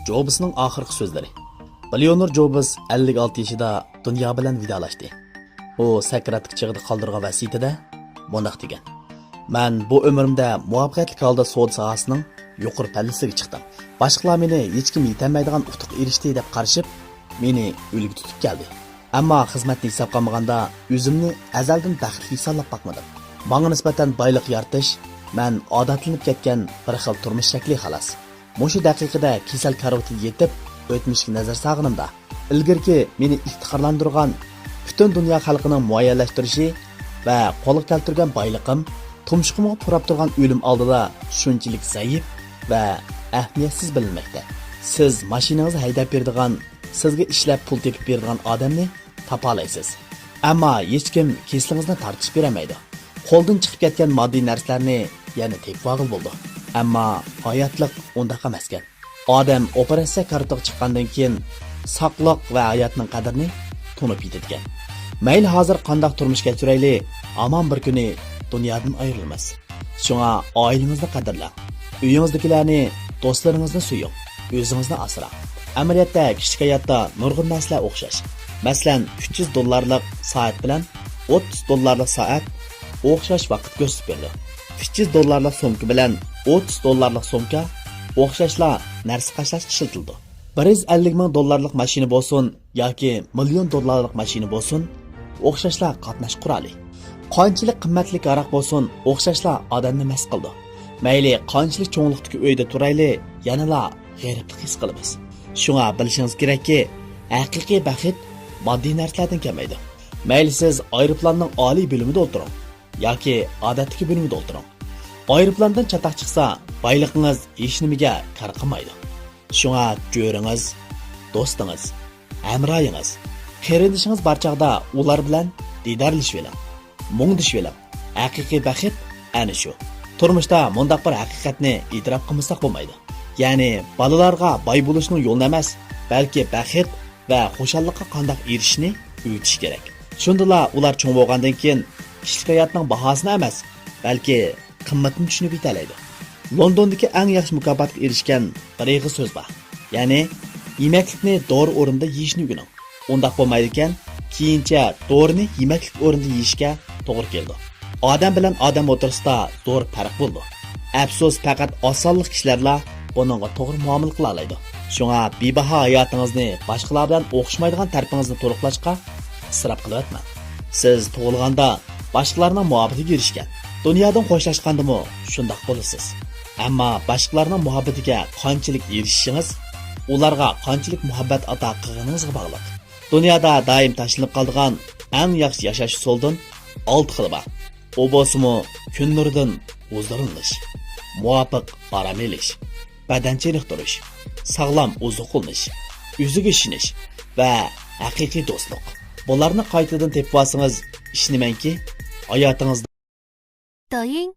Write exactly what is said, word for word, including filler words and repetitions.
جوبسنىڭ ئاخىرقى سۆزلىرى. بىليونېر جوبس ئەللىك ئالتە يېشىدا دۇنيا بىلەن ۋىدالاشتى. ئۇ سەكراتلىق چېغىدا قالدۇرغان ۋەسىيىتىدە مۇنداق دېگەن: «مەن بۇ ئۆمرۈمدە مۇۋەپپەقىيەتلىك ھالدا سودا ساھەسىنىڭ يۇقىرى پەللىسىگە چىقتىم. باشقىلار مېنى ھېچكىم يېتەلمەيدىغان ئۇتۇق ئېرىشتى دەپ قارىشىپ، مېنى ئۈلگە تۇتۇپ كەلدى. ئەمما خىزمەتنى ھېسابقا ئالمىغاندا، ئۆزۈمنى ئەزەلدىن بەختلىك ھېسابلاپ باقمىدىم. ماڭا نىسبەتەن بايلىق يارىتىش، مەن ئادەتلىنىپ كەتكەن بىر خىل تۇرمۇش شەكلى، خالاس.» مۇشۇ دەقىقىدە كېسەل كارىۋىتىدا يېتىپ، ئۆتمۈشكە نەزەر سالغىنىمدا، ئىلگىرىكى مېنى ئىپتىخارلاندۇرغان پۈتۈن دۇنيا خەلقىنىڭ مۇئەييەنلەشتۈرۈشى ۋە قولغا كەلتۈرگەن بايلىقىم تۇمشۇقۇمغا پۇراپ تۇرغان ئۆلۈم ئالدىدا شۇنچىلىك زەئىپ ۋە ئەھمىيەتسىز بىلىنمەكتە. سىز ماشىنىڭىزنى ھەيدەپ بېرىدىغان، سىزگە ئىشلەپ پۇل تېپىپ بېرىدىغان ئادەمنى تاپالايسىز. ئەمما ھېچكىم كېسىلىڭىزنى تارتىشىپ بېرەلمەيدۇ. قولدىن چىقىپ كەتكەن ماددىي نەرسىلەرنى يەنە تېپىۋالغىلى بولىدۇ. ئەمما ھاياتلىق ئۇنداق ئەمەسكەن. ئادەم ئوپېراتسىيە كارتىغا چىققاندىن كېيىن ساقلىق ۋە ھاياتنىڭ قەدرىنى تونۇپ يېتىدىكەن. مەيلى ھازىر قانداق تۇرمۇش كەچۈرەيلى، ھامان بىر كۈنى دۇنيادىن ئايرىلىمىز. شۇڭا ئائىلىڭىزنى قەدىرلەڭ. ئۆيىڭىزدىكىلەرنى، دوستلىرىڭىزنى سۆيۈڭ. ئۆزىڭىزنى ئاسراڭ. ئەمەلىيەتتە كىشىلىك ھاياتتا نۇرغۇن نەرسىلەر ئوخشاش. مەسىلەن، ئۈچ يۈز دوللارلىق سائەت بىلەن ئوتتۇز دوللارلىق سائەت ئوخشاش ۋاقىت كۆرسىتىپ بېرىدۇ. ئۈچ يۈز دوللارلىق سومكا بىلەن ئوتتۇز دوللارلىق سومكا ئوخشاشلا نەرسە قاچىلاشقا ئىشلىتىلىدۇ. بىر يۈز ئەللىك مىڭ دوللارلىق ماشىنا بولسۇن ياكى مىليون دوللارلىق ماشىنا بولسۇن، ئوخشاشلا قاتناش قورالى. قانچىلىك قىممەتلىك ھاراق بولسۇن، ئوخشاشلا ئادەمنى مەست قىلىدۇ. مەيلى قانچىلىك چوڭلۇقتىكى ئۆيدە تۇرايلى، يەنىلا غېرىبلىق ھېس قىلىمىز. شۇڭا بىلىشىڭىز كېرەككى، ھەقىقىي بەخت ماددىي نەرسىلەردىن كەلمەيدۇ. مەيلى سىز ئايروپىلاننىڭ ئالىي بۆلۈمىدە ئولتۇرۇڭ ياكى ئادەتتىكى بۆلۈمىدە ئولتۇرۇڭ، ئايروپىلاندىن چاتاق چىقسا، بايلىقىڭىز ھېچنېمىگە كار قىلمايدۇ. شۇڭا جۆرىڭىز، دوستىڭىز، ھەمراھىڭىز، قېرىندىشىڭىز بار چاغدا ئۇلار بىلەن دىدارلىشىۋېلىڭ، مۇڭدىشىۋېلىڭ. ھەقىقىي بەخت ئەنە شۇ. تۇرمۇشتا مۇنداق بىر ھەقىقەتنى ئېتىراپ قىلمىساق بولمايدۇ. يەنى بالىلارغا باي بولۇشنىڭ يولىنى ئەمەس، بەلكى بەخت ۋە خۇشاللىققا قانداق ئېرىشىشنى ئۆگىتىش كېرەك. شۇندىلا ئۇلار چوڭ بولغاندىن كېيىن كىشىلىك ھاياتنىڭ باھاسىنى ئەمەس، بەلكى قىممىتىنى چۈشىنىپ يېتەلەيدۇ. لوندوندىكى ئەڭ ياخشى مۇكاپاتقا ئېرىشكەن بىر ئېغىز سۆز بار. يەنى، يېمەكلىكنى دورا ئورنىدا يېيىشنى ئۆگىنىڭ. ئۇنداق بولمايدىكەن، كېيىنچە دورىنى يېمەكلىك ئورنىدا يېيىشكە توغرا كېلىدۇ. ئادەم بىلەن ئادەم ئوتتۇرىسىدا زور پەرق بولىدۇ. ئەپسۇس، پەقەت ئاز سانلىق كىشىلەرلا بۇنىڭغا توغرا مۇئامىلە قىلالايدۇ. شۇڭا بىباھا ھاياتىڭىزنى باشقىلار بىلەن ئوخشىمايدىغان تەرىپىڭىزنى تولۇقلاشقا ئىسراپ قىلىۋەتمەڭ. سىز تۇغۇلغاندا باشقىلارنىڭ مۇھەببىتىگە ئېرىشكەن، دۇنيادىن خوشلاشقاندىمۇ شۇنداق بولىسىز. ئەمما باشقىلارنىڭ مۇھەببىتىگە قانچىلىك ئېرىشىشىڭىز ئۇلارغا قانچىلىك مۇھەببەت ئاتا قىلغىنىڭىزغا باغلىق. دۇنيادا دائىم تاشلىنىپ قالىدىغان ئەڭ ياخشى ياشاش ئۇسۇلىدىن ئالتە خىلى بار. ئۇ بولسىمۇ كۈن نۇرىدىن ھۇزۇرلىنىش، مۇۋاپىق ئارام ئېلىش، بەدەن چېنىقتۇرۇش، ساغلام ئوزۇقلىنىش، ئۆزىگە ئىشىنىش ۋە ھەقىقىي دوستلۇق. بۇلارنى قايتىدىن تېپىۋالسىڭىز، ئىشىنىمەنكى، ھاياتىڭىزدا 抖音